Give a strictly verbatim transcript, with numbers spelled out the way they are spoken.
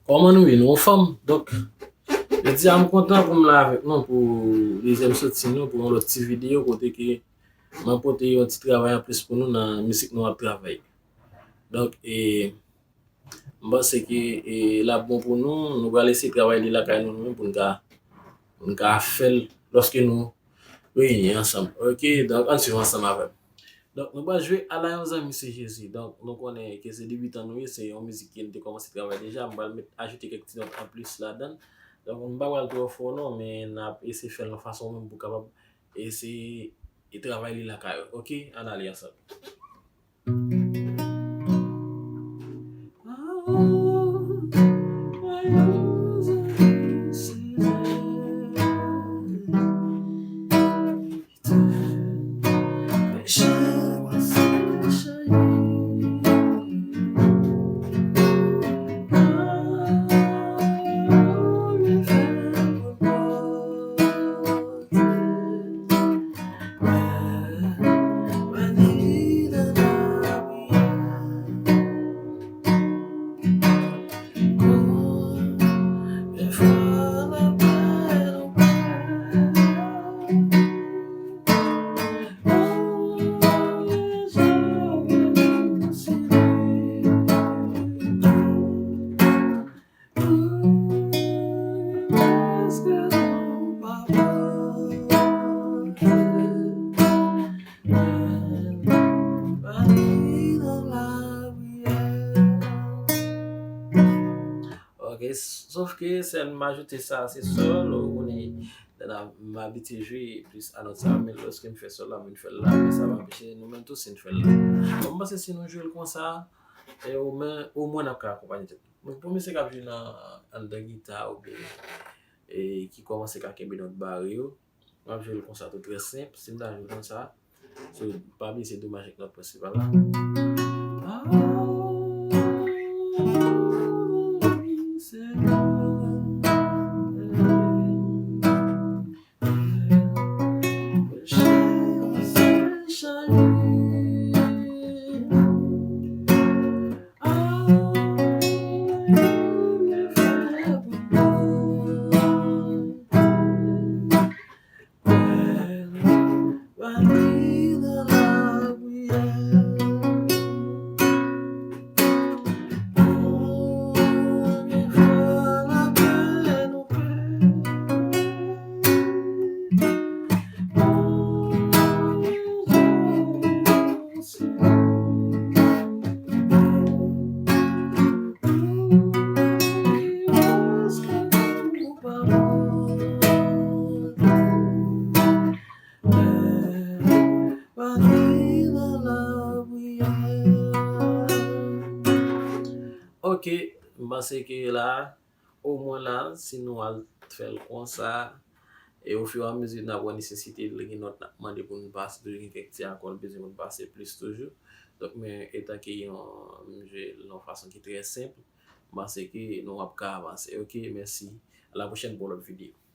Kòman nou ye? Nou anfòm? Donk, jodi a m kontan pou m la avèk nou pou dezyèm soti nou pou yon lòt ti videyo kote ke mwen pote yon ti travay anplis pou nou nan mizik nou ap travay. Donk, e, m panse ke, e, l ap bon pou nou. Nou pral eseye travay li lakay nou, nou menm pou n ka, pou n ka fè l lòske nou reyini ansanm. Ok, donk ann swiv ansanm avè m. Donk, nou pral jwe Ala yon zanmi se Jezi. Donk, nou konnen ke se debitan nou ye, se yon mizik ke n te kòmanse travay deja. M pral met, ajoute kèk ti nòt anplis ladan l. Donk, m pa pral twò fò non, men n ap eseye fè l yon fason menm pou kapab eseye e travay li lakay ou. Ok, ann ale ansanm. Ok, sof ke sèl m ajoute sa, se sòl, ou konnen, m abitye jwe plis a nòt sa, men lòske m fè sòl la, m vin fè l la, men sa pa anpeche nou menm tou si n fè l la. Bon, m panse si nou jwe l konsa, e omwen, omwen n ap ka akonpanye tèt nou. Bon, pou mesye k ap jwe nan, anndan gita oubyen, e, ki kòmanse ka kenbe nòt bare yo, m ap jwe l konsa tou, trè senp. Si m ta jwe l konsa, so, pa bliye se do majè k nòt prensipal la. Ok, m panse ke la, omwen la, si nou al fè l konsa, e ofiramezi n ap wè nesesite l, gen nòt n ap mande pou n pase, toujou gen kèk ti akò l bezwen pou n pase plis toujou. Donk, men etan ke yon, m jwe l yon fason ki trè senp, m panse ke nou ap ka avanse. Ok, mèsi. A la pwochèn pou lòt videyo.